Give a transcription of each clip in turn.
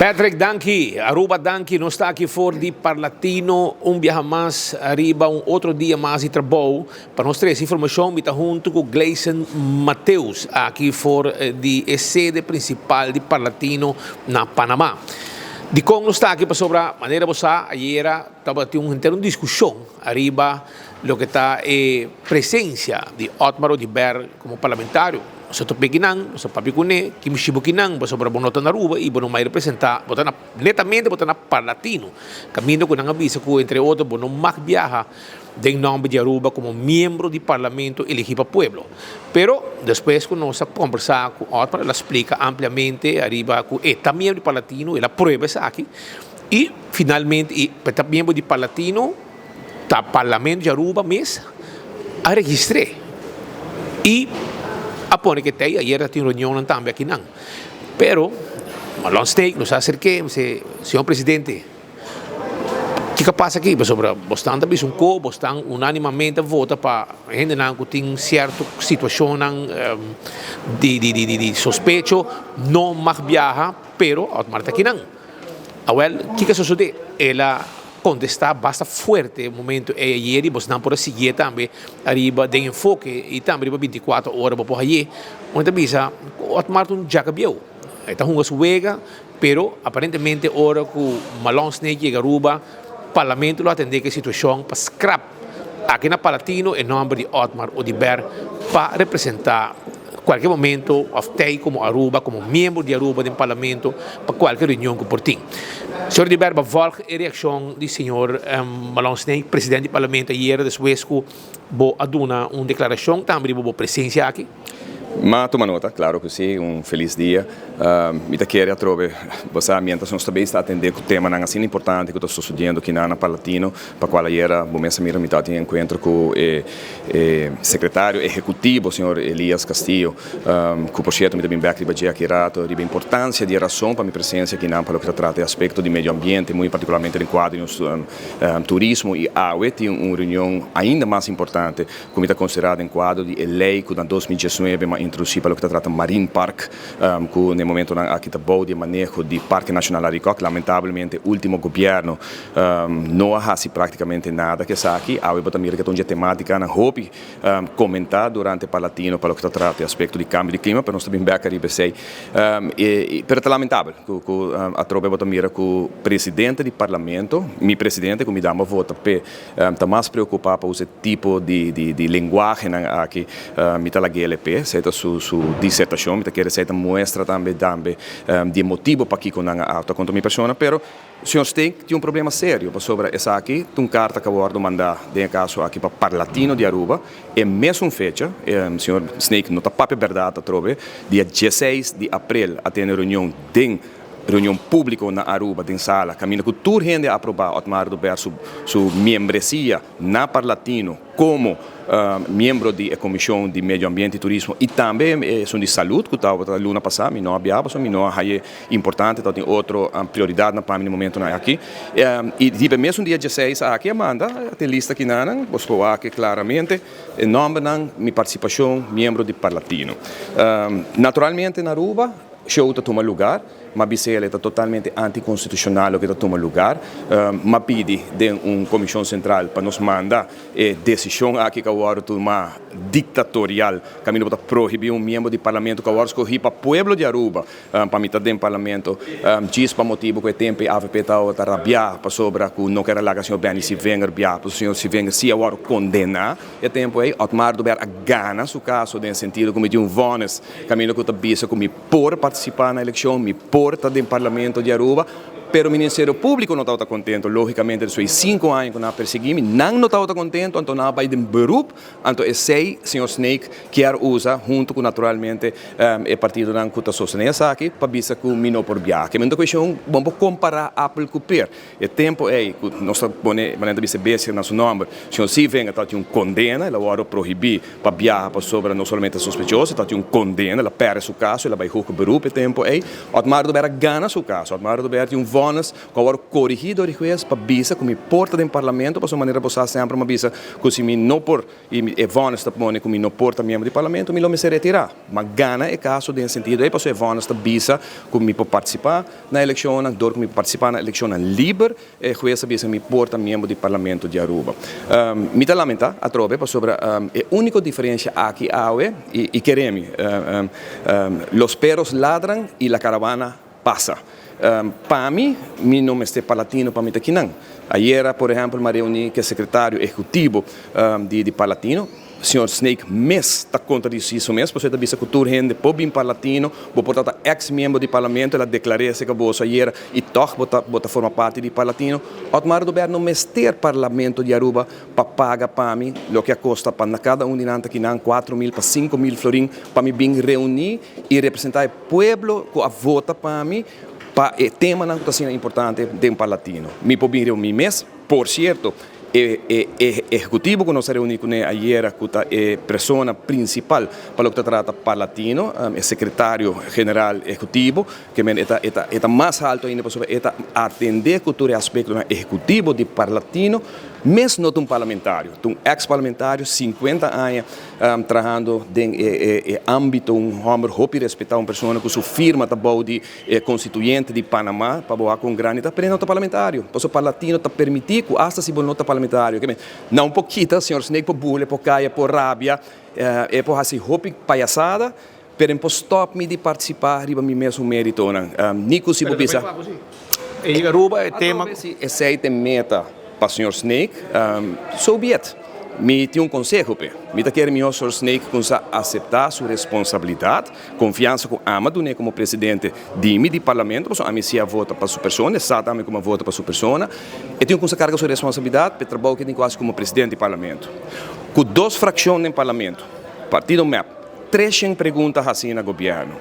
Patrick, danki. Aruba, danki. Nos ta aki for di Parlatino un biaha mas ariba un otro dia mas di trabou. Pa nos trese informacion mi ta hunto cu Gleison Mateus aki for di e sede principal di Parlatino na Panama. Dicon nos ta aki? Pasobra manera bo sa ayera tabatin un henter un discusion ariba loke ta e presencia di Otmar Oduber como parlamentario. Boso ta peki nan, boso papia kuné, ki mishi bo ki nan, pasobra bo no ta na Aruba i bo no mai representá, bo ta na, netamente bo ta na Parlatino, kaminda ku nan a bisa ku entre otro bo no mag biaha den nòmber di Aruba komo miembro di Parlamento eligí pa pueblo. Pero despues ku nos a kombersá ku Otmar el a splika ampliamente ariba ku e ta miembro di Parlatino, el a prueba esaki i finalmente i e ta miembro di Parlatino, Ta Parlamento di Aruba mes a registr'é y a pone ke tei. Ayer ta tin reunionnan tambe akinan. Pero Marlon Sneek nos a aserk'é, mi se, Señor Presidente, kiko a pasa aki? Pasobra bosnan ta bisa un ko, bosnan unanimamente a vota pa hendenan ku tin sierto situashonnan di di sospecho no mag biaha, pero Otmar ta akinan. Awel, kiko a sosodé? El a kontestá basta fuerte e momento ei ayer i bosnan por a siguié tambe ariba den Enfoke i tambe riba 24 Ora bo por hayé. Unda ta bisa ku Otmar ta un djaka bieu. E ta hunga su wega, pero aparentemente ora ku Malon Snake yega Aruba, Parlamento lo atendé ku e situashon pa skrap aki na Palatino e nòmber di Otmar Oduber pa representá kualke momento òf tei komo Aruba, komo miembro di Aruba den Parlamento pa kualke reunion ku por tin. Señor Oduber ba vòlg e reakshon di señor Malon Snake, presidente di Parlamento ayera despues ku bo a duna un deklarashon tambe riba bo presensia aki? Ma tuma nota, claro cu si, un feliz dia. Mi ta kere atrobe bo sa mientras nos ta bezig ta atende cu temanan asina importante cu ta sucediendo kinan na Parlatino, pa cual ayera bo mes a mira mi ta tin encuentro cu e secretario ehecutivo señor Elias Castillo, cu por cierto mi ta bin bek riba dje aki rato, riba importancia di e razon pa mi presencia kinan pa loke ta trata e aspecto di medio ambiente, muy particularmente den cuadro di nos turismo y awe tin un reunion ainda mas importante ku mi ta konsiderá den kuadro di e lei ku na 2019 m'a introdusí pa loke ta trata Marine Park, ku na e momentonan aki ta bou di e maneho di Parke Nashonal Arikok. Lamentablemente último gobièrnu no a hasi práktikamente nada ku esaki. Awe bo ta mira ku ta un dje tematikanan hopi komentá durante Parlatino pa loke ta trata e aspekto di kambio di klima, pero nos ta bin bèk ariba esei. Pero ta lamentabel ku atrobe bo ta mira ku presidente di parlamento, mi presidente ku mi dam a vota p'e, Ta mas preocupa pa usa e tipo di di lenguahenan aki. Mi ta laga el p'e, esei ta su su disertacion. Mi ta kere esei ta muestra tambe tambe di e motibo pakico nan a actua contra mi persona. Pero señor Steek tin un problema serio pasobra esaki ta un carta cu a wordo manda den e caso aki pa Parlatino di Aruba e mesun fecha. Señor Sneek no ta papia berdad atrobe. Dia dieseis di april a tene reunion den. Reunion publico na Aruba den sala caminda cu tur hende a aproba Otmar Oduber su su miembresia na Parlatino como miembro di e comision di Medio Ambiente y Turismo y tambe esun di Salud cu tabata luna pasa. Mi no a biaha pasobra mi no a haye importante, tabatin otro prioridadnan pa mi na e momentonan aki. Y riba e mesun dia dieseis aki a manda te lista kinanan, bo por wak claramente e nombernan, mi participacion miembro di Parlatino. Naturalmente na Aruba. Show ta tuma lugar, ma bis'el e ta totalmente anticonstitucional loke ta tuma lugar. Ma pidi den un comision central pa nos manda e decision aki cu a wordo tuma dictatorial, caminda bo ta prohibi un miembro di parlamento cu a wordo scogi pa pueblo di Aruba pa mi ta den parlamento djis pa motibo cu e tempo e avp tabata rabia pasobra cu no kier a laga señor Benny Sievinger bia, pasobra señor Sievinger si a wordo condena e tempo ey. Otmar Oduber a gana su caso den sentido cu mi tin un vonnis. Caminda cu ta bisa cu mi por participa na eleccion, mi por ta den Parlamento di Aruba, pero Ministerio Publico no tabata contento, logicamente despues di cinco aña cu nan a persegui mi, nan no tabata contento, anto nan a bay den beroep, anto esey señor Snake kier usa hunto cu naturalmente e partidonan cu ta sostene esaki pa bisa cu mi no por biaha. Kimen ta cuestion, bo por compara apel cu per. E tempo ey cu nos ta pone, manera ta bisa e bestia na su nomber, señor Sievinger tabatin un condena, el a wordo prohibi pa biaha pasobra no solamente sospechoso, e tabatin un condena, el a perde su caso, el a bay hoge beroep e tempo ey. Otmar Oduber a gana su caso, Otmar Oduber tin un. vonnis ku a wòrdu korigí dor di hues pa bisa ku mi por ta den parlamento pasobra manera bo sa semper mi a bisa ku si mi no por i e vonnis ta pone ku mi no por ta miembro di parlamento mi lo mester retirá. Mi a gana e kaso den e sentido ei pasobra e vonnis ta bisa ku mi por partisipá na elekshonnan dor ku mi por partisipá na elekshonnan liber. E hues a bisa mi por ta miembro di Parlamento di Aruba. Mi ta lamenta atrobe pasobra e unico diferencia aki awe, y kere mi, los perros ladran y la caravana pasa. Pa mi, mi no mester Parlatino pa mi ta kinan. Ayera, por ehempel, mi a reuni cu e secretario ejecutivo di Parlatino. Señor Snake mes ta contradici su mes, pasobra e ta bisa cu tur hende por bin Parlatino, bo por ta ta ex miembro di Parlamento, el a declar'e acerca boso ayera y toch bo ta bo ta forma parti di Parlatino. Otmar Oduber no mester Parlamento di Aruba pa paga pa mi loke a costa pa na cada un di nan ta kinan 4000 pa 5000 florin pa mi bin reuni y representa e pueblo cu a vota pa mi pa e temanan cu ta asina importante den Parlatino. Mi por bin reuni mes, por cierto. E e ehecutivo cu nos a reuni cune ayera cu ta e persona principal pa loke ta trata Parlatino, e secretario general ehecutivo, ke men e ta e ta e ta mas halto ainda pasobra e ta atende cu tur e aspectonan ehecutivo di Parlatino, mes no ta un parlamentario, ta un ex parlamentario, 50 aña trahando den e e e ambito, un homber hopi respeta, un persona cu su firma ta bou di E constituyente di Panama pa bo haci un grandi ta pero e no ta parlamentario. Pasobra Parlatino ta permiti cu hasta si bo no ta parlamentario. Ke men, na un pokita señor Snake por bula, e por cay, e por rabia, e por haci hopi payasada, pero e por stop mi di participa riba mi mesun meritonan. Ni cu si bo bisa. E yega Aruba e tema. Atrobe si esey ta e meta pa señor Snake, so be it. Mi tin un conseho p'e. Mi ta kere mihor señor Snake cunsa acepta su responsabilidad. Konfiansa ku ami a dun'é komo presidente di mi di parlamento, pasobra ami si a vota pa su persona, e sa tambe ku mi a vota pa su persona. E tin ku kumsa karga su responsabilidat pa e trabou ku e tin ku hasi komo presidente di parlamento. Ku dos frakshon den parlamento, partido mep, treshen pregunta hasi na gobièrnu.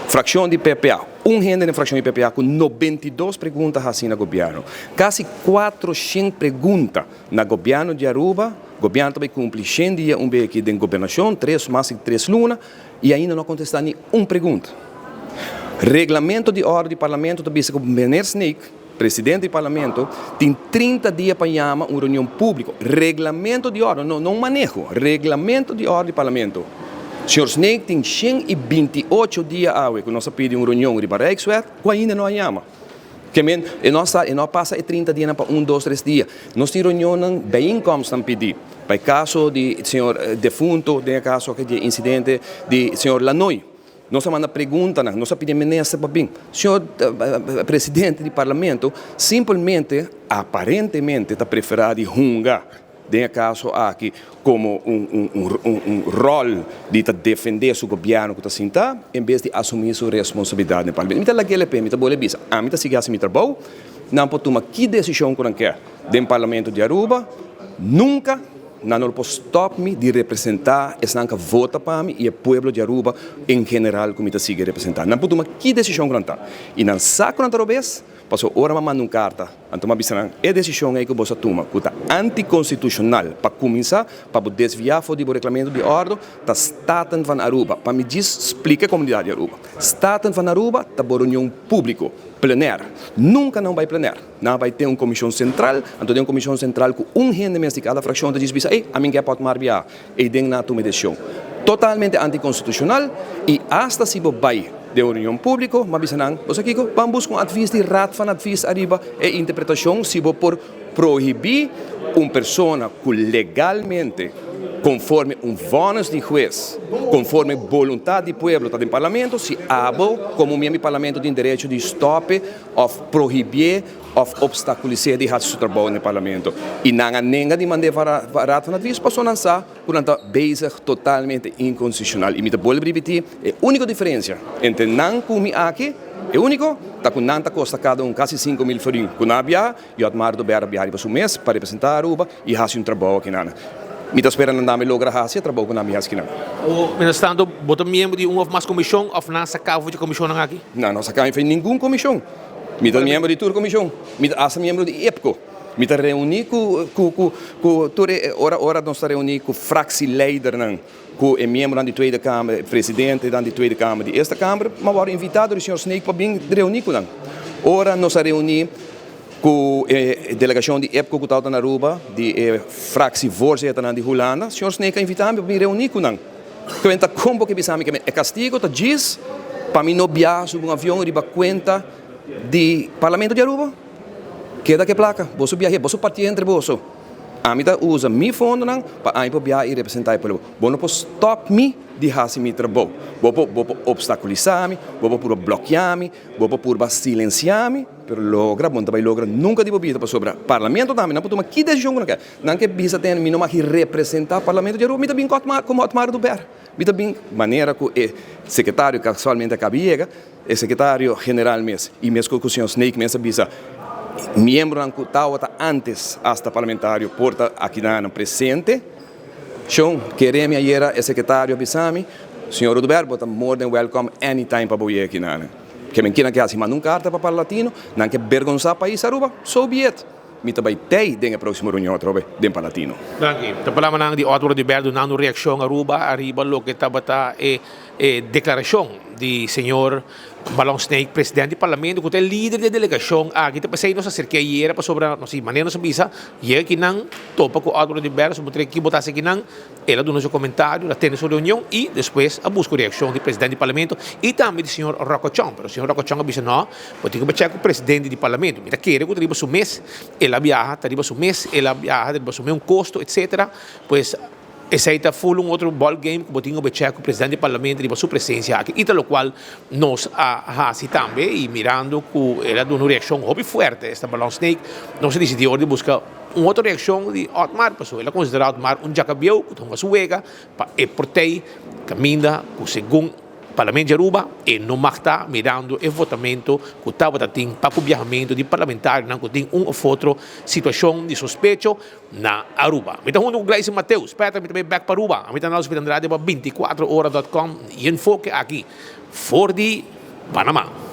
Frakshon di PPA, un hende den frakshon di PPA ku 92 pregunta hasi na gobièrnu. Kasi 400 pregunta Na gobièrnu di Aruba, gobièrnu ta bai kumpli shen dia un bes aki den gobernashon, tres mas di tres luna, i ainda no a kontestá ni un pregunta. Reglamento di òrdu di parlamento ta bisa ku Meneer Sneek, presidente di parlamento, tin 30 dia pa yama un reunion públiko. Reglamento di òrdu, no no un maneho, reglamento di òrdu di parlamento. Señor Sneek tin 128 dia awe ku nos a pidi un reunion riba Rijkswet ku ainda no a yama. Ke men, e no sa, e no a pasa e 30 dianan pa un, dos, tres dia. Nos tin reunionnan, bijeenkomstnan pidi. Pa e kaso di señor defunto, den e kaso aki di e insidente di señor Lanoy. Nos a manda preguntanan, nos a pidi e minister pa bin. Señor presidente di parlamento simpelmente, aparentemente ta prefera di hunga. Den e kaso aki komo un ròl di ta defendé su gobièrnu ku ta sintá en bes di asumí su responsabilidat den parlamento. Mi ta lag'é LP, mi ta bolbe bisa, ami ta sigui hasi mi trabou, nan por tuma ki desishon ku nan ke den parlamento di Aruba, nunka nan no lo por stòp mi di representá esnan ku a vota pa mi i e pueblo di Aruba en general ku mi ta sigui representá. Nan por tuma ki desishon ku nan ta i nan sa ku nan ta robes, pasobra ora mi a manda un karta. Anto m'a bisa nan, E desishon ei ku boso a tuma, ku ta antikonstitushonal, pa kuminsá, pa bo desviá for di bo reklamentu di òrdu, ta Staten van Aruba. Pa mi djis splika e komunidat di Aruba, Staten van Aruba ta bo reunion públiko, plenair. Nunka nan bai plenair. Nan a bai ten un komishon sentral, anto den un komishon sentral ku un hende mes di kada frakshon ta djis bisa, Ei, ami ke pòt mar bia. Ei den nan a tuma e desishon totalmente antikonstitushonal i asta si bo bai den un reunion públiko, m'a bisa nan, bo sa kiko? Ban buska un advis di Raad van Advies ariba e interpretashon si bo por prohibí un persona ku legalmente, konforme un vònis di hues, konforme boluntat di pueblo ta den parlamento, si abo komo miembro di parlamento tin derecho di stòp'e òf prohibié òf opstakulis'é di hasi su trabou den parlamento. I nan a nenga di mand'é pa Raad van Advies pasobra nan sa ku nan ta bezig totalmente inkonstitushonal. I mi ta bolbe ripití, e úniko diferensia entre nan ku mi aki, e úniko, ta ku nan ta kosta kada un kasi 5000 florin ku nan a biaha i Otmar Oduber a biaha riba su mes pa representá Aruba i hasi un trabou akinan. Mi ta spera nan tambe logra hasi e trabou ku nan a biaha akinan. Mientrastanto, bo ta miembro di un òf mas komishon òf nan a saka bo for di komishonnan aki? Nan no a saka mi for di ningun komishon. Mi ta miembro di tur komishon. Mi ta asta miembro di IPCO. Mi ta reuní ku ku ku ku tur e ora ora nos ta reuní ku fraksieleidernan, ku e miembronan di Tweede Kamer, e presidentenan di Tweede Kamer, di Eerste Kamer, mi a wòrdu invitá dor di señor Sneek pa bin reuní ku nan. Ora nos a reuní ku e delegashon di EPCO ku tabata na Aruba, di e fractievoorzitter di Hulanda, señor Sneek a invitá mi pa bin reuní ku nan. Kuenta kon bo ke bisa mi ke e kastigo ta djis pa mi no biaha subi un avion riba kuenta di Parlamento di Aruba? Keda ke plaka, boso biahe, boso partié entre boso. Ami ta usa mi fondonan pa ami por biaha i representá e pueblo. Bo no por stòp mi di hasi mi trabou. Bo por bo por opstakulisá mi, bo por purba blòkiá mi, bo por purba silensiá mi, pero logra bo no ta bai logra nunka di bo bida pasobra Parlamento tambe nan por tuma ki desishon ku nan ke. Nan ke bisa ten mi no mag representá Parlamento di Aruba, mi ta bin komo Otmar Oduber. Mi ta bin manera ku e sekretario kasualmente a kaba di yega. E sekretario general mes i mes ku señor Sneek mes a bisa miembronan ku tawata antes asta parlamentario por ta akinan presente. Shon, kere mi ayera e sekretario a bisa mi, Señor Oduber bo ta more than welcome anytime pa bo yega akinan. Ke men kinan ke hasi manda un karta pa Parlatino, nan ke bergonsa pais Aruba, so be it. Mi ta bai tei den e próksimo reunion atrobe den Parlatino. Danki. Ta palabranan di Otmar Oduber dunando un reakshon Aruba ariba loke tabata e E deklarashon di señor Balon Sneek, presidente di parlamento, ku ta e lider di e delegashon aki, ta p'esei nos a aserk'é ayera pasobra nos i manera nos a bisa, yega kinan, topa ku Otmar Oduber, nos a puntra ki bo ta hasi kinan, el a duna su komentario, el a tene su reunion i despues a buska un reakshon di presidente di parlamento i tambe di señor Rocco Chong. Pero señor Rocco Chong a bisa no, bo tin ku bai chèk ku presidente di parlamento. Mi ta kere ku ta riba su mes el a biaha, ta riba su mes el a biaha, ta riba su mes un kosto, etcetera. Pues. Esei ta full un otro ball game ku bo tin obeche ku presidente di parlamento riba su presensia aki i ta lokual nos a hasi tambe i mirando ku el a duna un reakshon hopi fuerte esta Balon Sneek nos a disidí ora di buska un otro reakshon di Otmar pasobra el a konsiderá Otmar un djakabieu ku ta hunga su wega pa e portei kaminda ku segun Parlamento di Aruba e no mag ta mirando e votamento cu tabata tin pa cu biahamento di parlamentarionan cu tin un of otro situacion di sospecho na Aruba. Mi ta hunto cu Gleison Mateus. Petra mi ta bay bek pa Aruba. Ami ta Nelson Piet Andrade pa binticuatro ora dot com y enfoke aki for di Panama.